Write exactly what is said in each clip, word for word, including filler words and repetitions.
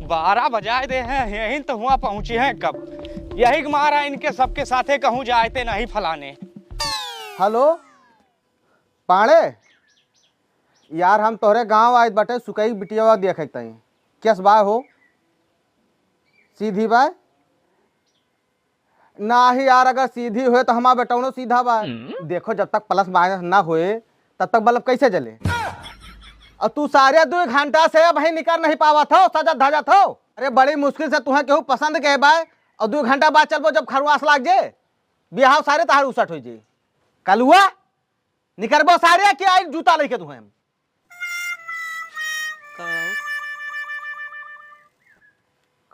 बारह बजाए दे हैं, यहीं तो हुआ पहुँची हैं कब। यही के मारा इनके सबके साथे कहूँ जाए ते नहीं फलाने। हेलो, पाड़े, यार हम तोहरे गाँव आइत बाटे, सुकई बिटियावा देखे के ताई। केस बाय हो? सीधी बाय? नाही यार, अगर सीधी होए तो हमार बेटौनो सीधा बा। हम्म। देखो, जब तक प्लस माइनस ना होए, तब तक बल्ब कैसे जले? और तू सारे दो घंटा से अबहीं निकर नहीं पावत हो, सजत धजत हो। अरे, बड़ी मुश्किल से तुहें केहू पसंद के बा, और दो घंटा बाद चलबो, जब खरवास लाग जे, बिहाव सारे तहार उसट हो जे। कलुआ, निकरबो सारे कि आई जूता लेके तुहें हम। का?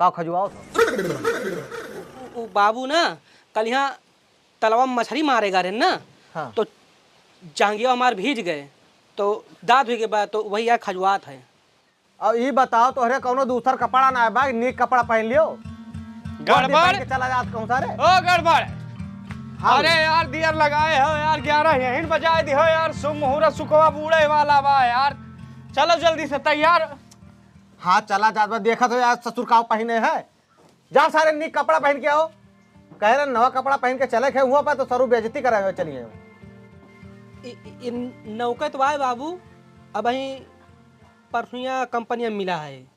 का खजुआओ था? उ, उ बाबू ना, कल यहाँ तलवा में मछरी मारे गा रहे ना, हाँ। तो जांगिया हमार भीज गए, तो दांत भीगे बा, तो वही यार खजुआत है। अब ई बताओ, तोहरे कौनो दूसर कपड़ा ना बा, नीक कपड़ा पहन लियो। गड़बड़। पहन के चला जात कहूँ सारे। ओ गड़बड़। हाँ। अरे यार, दियर लगाए हो यार, ग्यारह यहीं बजाए दिहो यार, शुभ मुहूर्त सुखवा बूड़े वाला बा यार। चलो जल्दी से तैयार। हाँ, चला जात बा, देखत हो यार, ससुर का पहिने है। जा सारे, नीक कपड़ा पहन के आओ। कहे रहे, नवा कपड़ा पहन के चले खे हुआ पे तो सरू बेइज्जती करे हुए चलिए। इ, इ, इन नौकत वाय बाबू, अबहीं परसुइया कंपनिया मिला है।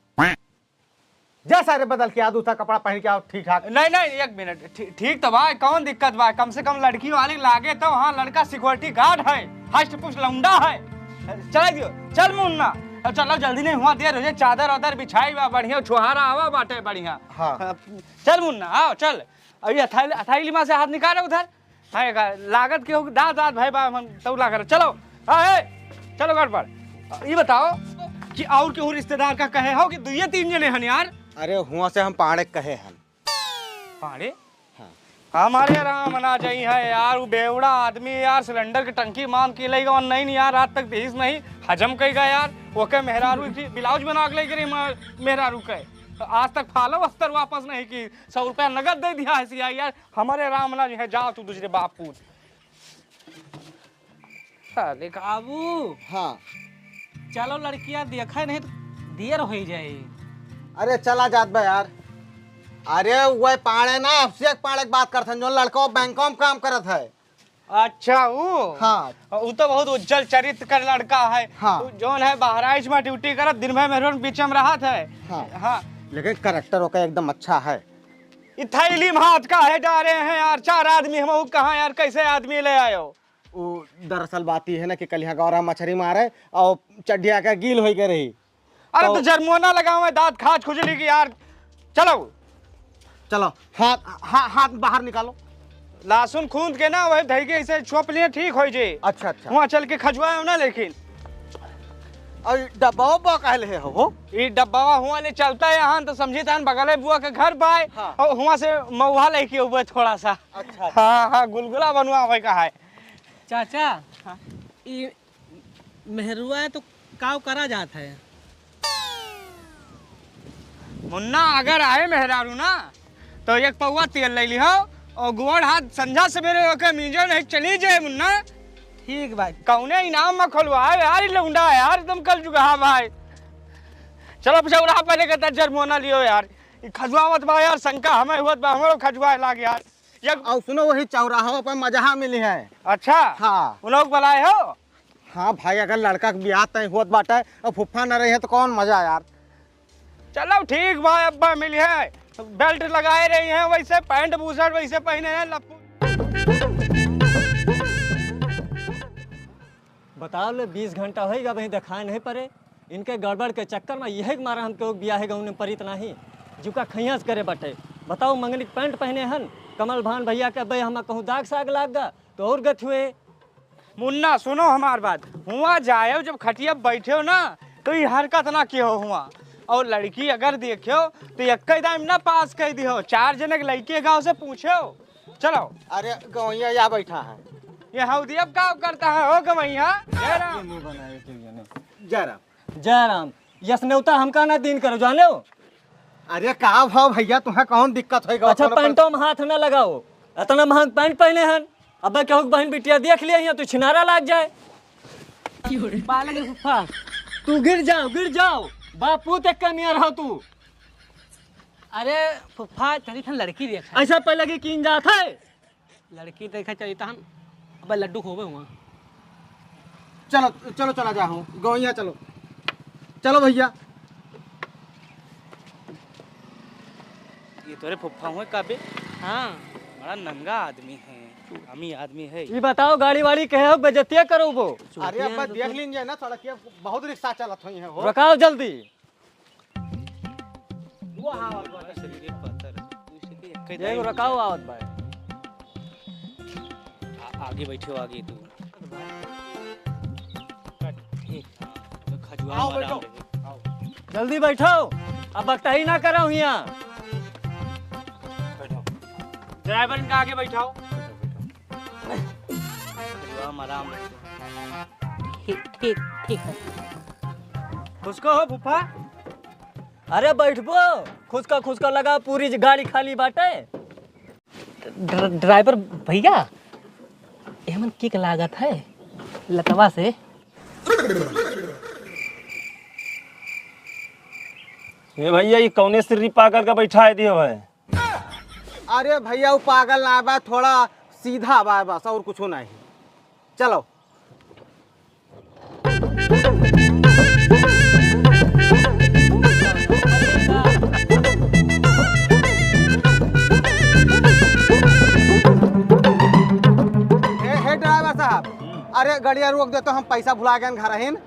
जा सारे, बदल के आ, दूसरा कपड़ा पहन के आओ, ठीक ठाक। नहीं, नहीं, एक मिनट, ठी-, ठीक तो बा, कौन दिक्कत बा? कम से कम लड़की वाली लागे तो, हाँ, लड़का सिक्योरिटी गार्ड है, हष्ट पुष्ट लौंडा है। चला दियो, चल मुन्ना, अब चलो जल्दी, नहीं हुआ देर हो जाए, चादर वादर बिछाई बा बढ़िया, छुहारा आवा बाटे बढ़िया। हाँ। चल मुन्ना, आओ, चल। अभी हथाई, हथाई लिमा से हाथ निकालो उधर। हाँ, एक लागत के हो, दांत, दांत भाई बा, हम तौला कर। चलो, हाँ, ए, चलो गड़बड़। ये बताओ कि और केहू रिश्तेदार का कहे हो कि दुइये तीन जने हन यार? अरे, हुआ से हम पाड़े कहे हन। पाड़े? हाँ। हमारे राम ना जाई है यार, वो बेवड़ा आदमी यार, सिलेंडर की टंकी मांग के लेगा और नहीं, नहीं यार, रात तक दीस नहीं, हजम कई गया यार। ओके मेहरारू की ब्लाउज बना के लेके रही मेहरारू के, तो आज तक फालो अस्तर वापस नहीं की। सौ रुपया नगद दे दिया है सियाई यार, हमारे राम ना जी है, जाओ तू दूसरे बाप पूछ। साले का बाबू। हाँ। चलो लड़किया देखे नहीं तो देर हो जाए। अरे चला जात बा यार। अरे वह पाड़े ना, अभिषेक पाड़े की बात करत हन, जो लड़का बैंकों में काम करत है। अच्छा, ऊ? हाँ। ऊ तो बहुत उज्जवल चरित्र का लड़का है। हाँ। ऊ जौन है बहराइच में ड्यूटी करत, दिन भर में रोड बीच में रहत है। हाँ। हाँ। लेकिन कैरेक्टर ओकर एकदम अच्छा है। ई थैली में हाथ काहे डारे हैं यार? चार आदमी हम कहाँ यार, कैसे आदमी ले आयो? ऊ दरअसल बात ई है ना कि कल यहाँ गौरा मछरी मारे और चड्ढिया के गील होई के रही। अरे तो तो जरमोना लगावे, दांत खाज खुजली की यार। चलो। चलो, हाथ, हा-, हाथ बाहर निकालो। लहसुन खूंद के ना, वही धई के इसे छोप लिए, ठीक होई जे। अच्छा, अच्छा। वहाँ चल के खजुआए ना, लेकिन। और डब्बा उब्बा काहे ले हो? ई डब्बावा हुआ ले चलता है यहाँ, तो समझी तहन बगले बुआ के घर बाय। हाँ। और हुआ से मऊहा लेके हुए थोड़ा सा। अच्छा, अच्छा। हाँ, हाँ, गुलगुला बनवा हुआ का है। चाचा, हाँ। ई मेहरुआ तो काव करा जात है? मुन्ना, अगर आए मेहरारू ना, तो एक पौवा तेल ले लिहो और गोड़ हाथ संझा सवेरे ओके मीजो, नहीं चली जाए मुन्ना। ठीक बा। कौने इनाम में खोलवाए यार, ई लौंडा यार, एकदम कल जुगहा भाई। चलो, अब चौराहा पर लेके तब जरमोना लियो यार। ई खजुआवत बा यार, शंका हमें हुअत बा, हमरो खजुआए लाग यार। एक और सुनो, वही चौराहा पर मजहा मिली है। अच्छा। हाँ। उन लोग बुलाए हो? हाँ भाई, अगर लड़का के बियाह तय होत बाटे और फुफ्फा न रही है तो कौन मजा यार। चलो ठीक बा, अब्बा मिली है, बेल्ट लगाए रही हैं, वैसे पैंट बुशर्ट वैसे पहने हैं, लप्पू। बताओ ले, बीस घंटा होई गा, वहीं देखाए नहीं पड़े। इनके गड़बड़ के चक्कर में यही के मारा हम केहू बियाहे गौने परित नाही। जुका खैया से करे बाटे। बताओ, मंगनी के पैंट पहने हन, कमल भान भैया के बे हम कहूँ दाग साग लाग गा, तो और गत हुए। मुन्ना, सुनो हमार बात। हुआ जायो, जब खटिया बैठे हो ना, तो ये हरकत ना कियो हुआ। और लड़की अगर देखो, तो एक ही दाम ना पास कर दियो। चार जने के लड़के गाँव से पूछो। चलो। अरे, गवैया या बैठा है। ये हौदी अब का करता है हो गवैया? जय राम। ये मुंह बनाए के लिए नहीं। जय राम। जय राम। यस नेवता हमका ना दिन करो, जाने हो? अरे, का भाव भैया, तुम्हें कौन दिक्कत होई गवा अच्छा, कोनो पर पैंटों में हाथ ना लगाओ, इतना महंग पैंट पहने हन। अबे केहू के बहन बिटिया देख लिया हियां, तू छिनारा लाग जाए। बालक फुफा, तू गिर जाओ, गिर जाओ, बापू ते कनिया रहो तू। अरे फुफ्फा, चली थन लड़की देखे। ऐसा पहले की कीन जात है। लड़की देखे चली तहन, अब लड्डू खोबे हुआ। चलो, चलो, चला जाहूँ, गवैया चलो। चलो भैया। ये तोरे फुफ्फा हुए का बे? हाँ। बड़ा नंगा आदमी है, हरामी आदमी है। ये बताओ, गाड़ी वाड़ी कहे हो, बेइज्जतिया करो वो। अरे अब्बा, देख लीजिए ना, सड़किया बहुत रिक्शा चलत हुई है हो। रुकाओ जल्दी। वो हाँ, और बात है। शरीर पत्थर। तू इसे के एक ये रकाव आवत बा। आ-, आगे बैठो, आगे तू। ठीक। तो खजुआ आओ, में आराम बैठो। रहे। आओ। जल्दी बैठो, अब बकताही ना करो हियाँ। बैठो। ड्राइवर इनका आगे बैठाओ। खजुआ में आराम रहे। ठीक, ठीक, ठीक है। खुसको हो फूफा? अरे बैठबो, खुसका खुसका लगा, पूरी गाड़ी खाली बाटे। ड्र-, ड्राइवर भैया, एमन किक लागत है लतवा से। ए भैया, ये कौने सिर्री पागल का बैठा है दियो है? अरे भैया, वो पागल ना बा, थोड़ा सीधा बा बस, और कुछ नहीं। चलो। हे, हे ड्राइवर साहब, अरे गड़िया रोक दे तो, हम पैसा भुला गए घर हिन।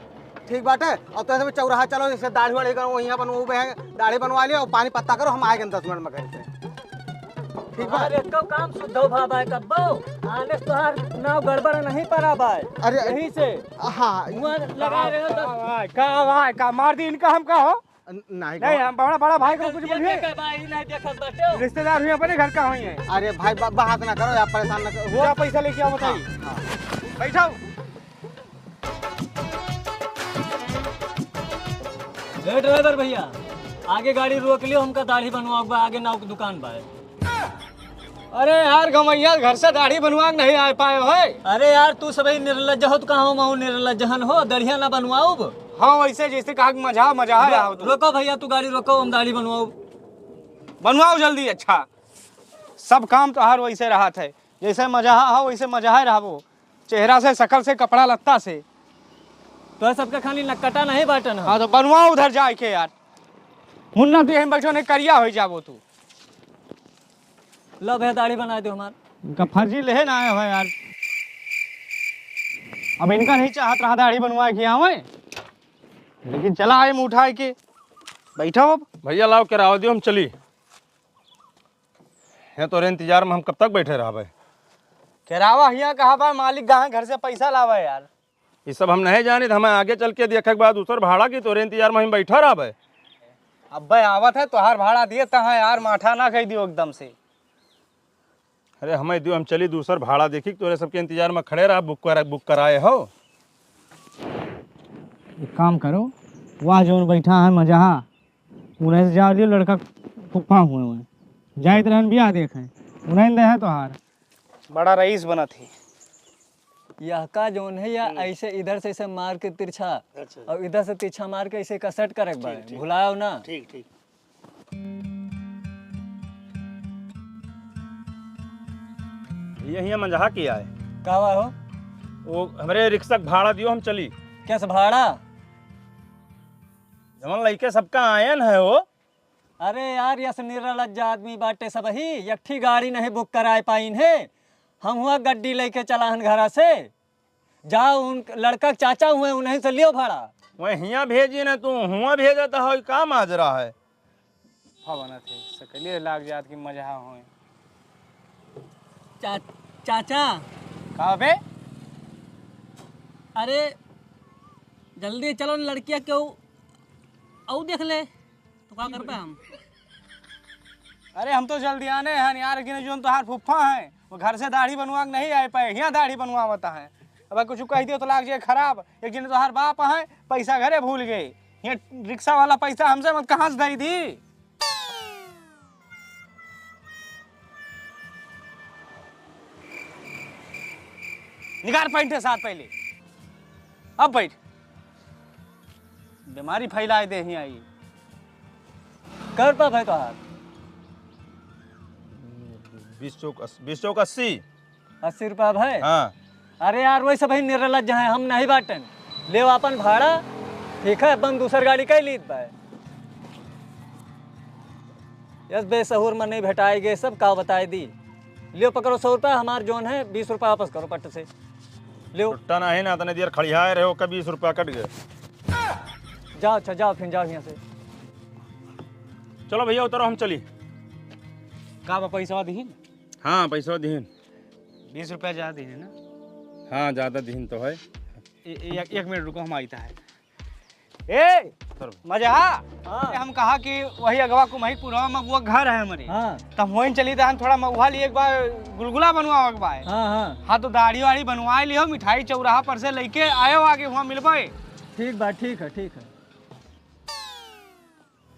ठीक बाटे, और तो ऐसे भी चौराहा चलो, जैसे दाढ़ी वाढ़ी करो, वहीं अपन वो बे-, दाढ़ी बनवा लियो और पानी पत्ता करो, हम आएंगे दस मिनट में घर से। ठीक बा? अरे, एको काम सुद्धो भा बाय कब्बो, आने से तोहार नाव गड़बड़ नहीं परा बाय। अरे, यही से हाँ। मुँह लगा रहे हो तो का भाई, का भाई, का मार दी इनका हम का हो? न-, नहीं नहीं, का। हम बड़ा, बड़ा भाई को कुछ बोलिए। देखा भाई, नहीं देखा बाटे। रिश्तेदार हुई अपने घर का हुई है। अरे भाई, ब-, बहस ना करो यार, परेशान ना करो। जा पैसा लेके आओ, बताइए। हाँ, हाँ। बैठाओ। ए ड्राइवर भैया, आगे गाड़ी रोक लियो, हमका दाढ़ी बनवाओ बा, आगे नाऊ के दुकान बा। अरे यार गमैया, घर से दाढ़ी बनवा के नहीं आ पाए हो? अरे यार, तू सबही निर्लज्ज हो, तो कहाँ हम निर्लज्ज हन हो, दढ़िया ना बनवाउब। हाँ, वैसे जैसे कहा कि मजा, मजा है, रो-, आओ तू। रोको भैया, तू गाड़ी रोको, हम दाढ़ी बनवाउब। बनवाओ जल्दी। अच्छा, सब काम तोहार वैसे रहत है, जैसे मजा हो वैसे मजा है रहबो। चेहरा से, शकल से, कपड़ा लत्ता से। तो सबके खाली नक्कटा नहीं बाटन है। हाँ, तो बनवाओ उधर जाए के यार। मुन्ना, तू यहीं बैठो, नहीं करिया हो जाबो तू। लो भैया, दाढ़ी बना दो हमार। इनका फर्जी लेहे ना आए हो यार। अब इनका नहीं चाहत रहा दाढ़ी बनवाए के आवे, लेकिन चला आए मुँह उठाए के। बैठो अब। भैया, लाओ, करावा दियो, हम चली। हैं, तोरे इंतजार में हम कब तक बैठे रहबे? केरावा हियाँ कहाँ बा? मालिक कहाँ घर से पैसा लावे यार? ये सब हम नहीं जानित, हमें आगे चल के देखे के बाद दूसर भाड़ा की तोरे इंतजार में हम बैठा रहबे। अब्बे आवत है, तोहार भाड़ा दिए तहाँ यार, माठा ना कह दियो एकदम से। अरे हमें दियो, हम चली दूसर भाड़ा देखी, तोरे सबके इंतजार में खड़े रहा, बुक करा, बुक कराए हो। एक काम करो, वह जौन बैठा है मजहा, उन्हें से जाओ लियो, लड़का फुफा हुए हुए। जाइत रहन बियाह देखे, उन्हें दे है तोहार। बड़ा रईस बनत ही। यह का जौन है या हम्म। ऐसे इधर से ऐसे मार के तिरछा अच्छा। और इधर से तिरछा मार के ऐसे कसट करे के ठीक, बारे। ठीक। भुलाओ ना। ठीक, ठीक। ये हियाँ मंजहा किया है। का हुआ हो? वो हमरे रिक्शा के भाड़ा दियो, हम चली। कैसे भाड़ा? जवन लइके सबका आयन है वो। अरे यार, यस निर्लज्ज आदमी बाटे सबही, एक ठी गाड़ी नहीं बुक कराए पाइन है। हम हुआ गड्डी लेके चला हन घरा से। जाओ, उन लड़का के चाचा हुए, उन्हीं से लियो भाड़ा। वह हियाँ भेजी न तू, हुआ भेजत हो, का माजरा है? फा बनत है, सकलिए लाग जात कि मजहा होए। चा-, चाचा। का बे? अरे, जल्दी चलो न, लड़किया केहू अउ देख ले, तो का करबे हम? अरे, हम तो जल्दी आने हैं यार, लेकिन जोन तोहार फुफ्फा हैं, वो घर से दाढ़ी बनवा के नहीं आए पाए, यहाँ दाढ़ी बनवावता है। अब कुछ कह दियो तो लाग जाए खराब। एक जने तोहार बाप हैं, पैसा घरे भूल गए, ये रिक्शा वाला पैसा हमसे मत कहाँ से दे दी? निकाल पैंट है साथ पहले, अब बैठ। बीमारी फैलाए दे ही आई। कर पा भाई तोहार? बीस चौक अस-, बीस चौक अस्सी। अस्सी रुपया भाई? हाँ। अरे यार, वही सब ही निर्लज हैं, हम नहीं बाटन। लेव आपन भाड़ा, ठीक है, अब हम दूसर गाड़ी कइ लीत बाय। यस, बेसहूर मनई भेटाइ गए सब, का बताइ दी। लेव पकड़ो सौ रुपया, हमार जौन है बीस रुपया वापस करो पट से। लेव। छुट्टा नहीं ना, तने देर खड़ियाए रहे हो, का बीस रुपया कट गए। जाओ, अच्छा, जाओ, फिर जाओ यहाँ से। चलो भइया, उतरो, हम चली। का बा, पैसवा दिहिन? हाँ, पैसवा दिहिन। बीस रुपया ज्यादा दिहिन ना? हाँ, ज्यादा दिहिन तो है। ए-, ए-, एक, एक मिनट रुको, हम आइता है। ए, सर। मजहा, हाँ। ए, हम कहा कि वही अगवा कुम्हई पुरवा में वो घर है हमरे। हाँ। त हम वहीं चली, त हम थोड़ा महुआ लिए एक बार गुलगुला बनवावे के बा। हाँ, हाँ। हाँ, तो दाढ़ी वाढ़ी बनवाइ लियो, मिठाई चौराहा पर से लइके आयो, आगे हुआँ मिलबे। ठीक बा, ठीक है, ठीक है।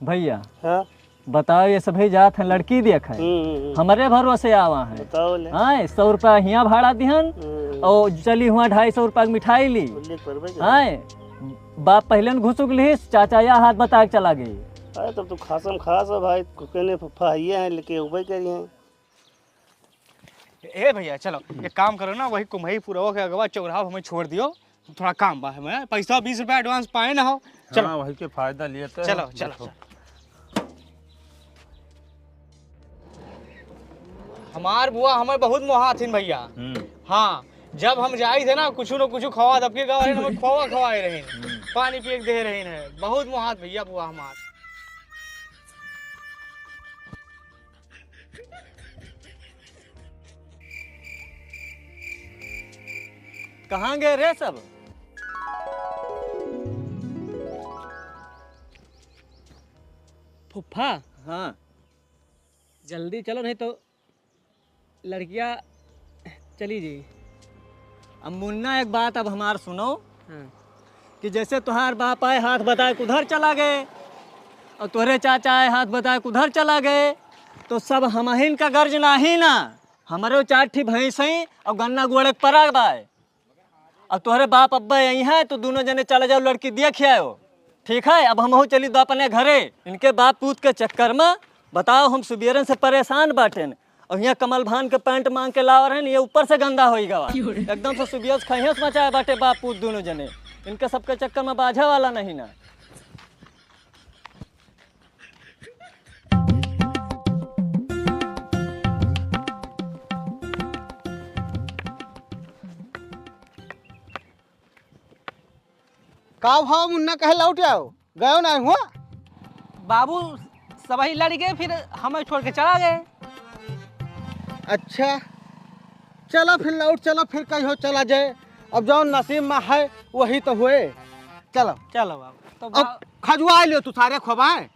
भइया, हाँ? बताओ, ये सभई जात हैं, लड़की देखे, हम्म, हम्म, हम्म। हमरे भरोसे आवा हैं। बताओ ले। हाँ, सौ रुपया हियाँ भाड़ा दिहन, हम्म। और चली हुआँ ढाई सौ रुपया के मिठाई ली। उल्लेख पर भाई। हाँ, बाप पहिले न घुसुक लिहिस, चाचा या हाथ बता के चला गई। अरे, तब तो खासम खास है भाई, कुके ने फुफ्फा हइये हैं, लेके उबे करी हैं। ए भइया, चलो, एक काम करो ना, वही कुम्हई पुरवा के अगवा चौराहा हमें छोड़ दियो, थोड़ा काम बा हमें, पैसा बीस रुपया advance पाए ना हो। चलो। हाँ, वही के फायदा लिए तो चलो, है। चलो, बैठो। चलो। हमार बुआ हमें बहुत मोहाथिन भइया। हम्म। हाँ, जब हम जाई थे ना, कुछ न कुछ खवा दबके गवा रहे, हमें खोवा खवाए रहे, हम्म। पानी पिए के दे रहे हैं, बहुत मोहात भइया बुआ हमार। कहाँ गए रे सब? फुफ्फा। हाँ। जल्दी चलो, नहीं तो लड़किया चली जाई। अब मुन्ना, एक बात अब हमार सुनो, हाँ। कि जैसे तोहार बाप आए हाथ बताए के उधर चला गए, और तोहरे चाचा आए हाथ बताए के उधर चला गए, तो सब हमहिन का गर्ज नाही ना, हमरो चार ठी भैंस हैं और गन्ना गुड़े के पराग बाए। अब तोहरे बाप अब्बे आई हैं, तो दोनों जने चले जाओ, लड़की देख आयो, ठीक है? अब हमहू चली दो अपने घरे। इनके बाप पूत के चक्कर में, बताओ, हम सुबेरन से परेशान बाटेन, और यहाँ कमल भान के पैंट मांग के लावा रहे, ये ऊपर से गंदा होई गवा। एकदम से सुबेर से खैहस मचाए बाटे बाप पूत दोनों जने। इनके सबके चक्कर में बाझे वाला नहीं ना। का भाव मुन्ना, कहे लौट आओ, गयो ना हुआ? बाबू, सबही लड़ गए, फिर हमें छोड़ के चला गए। अच्छा, चलो फिर लौट चलो, फिर कहियो चला जाए। अब जौन नसीब में है वही तो हुए। चलो। चलो बाबू। तो अब बा- खजुआ लियो तू सारे खोबाए।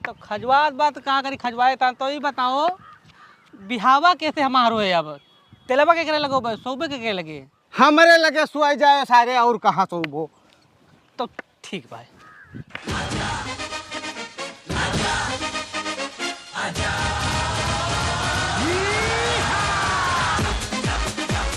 तो खजुआत बात का करी, खजुआए ता तो ई बताओ, बिहावा कैसे हमार होए? अब तेलवा के करे लगो बस, सौबे के करे लगे? हमरे लगे सोए जाए सारे, और कहाँ सोबो? तो ठीक भाई।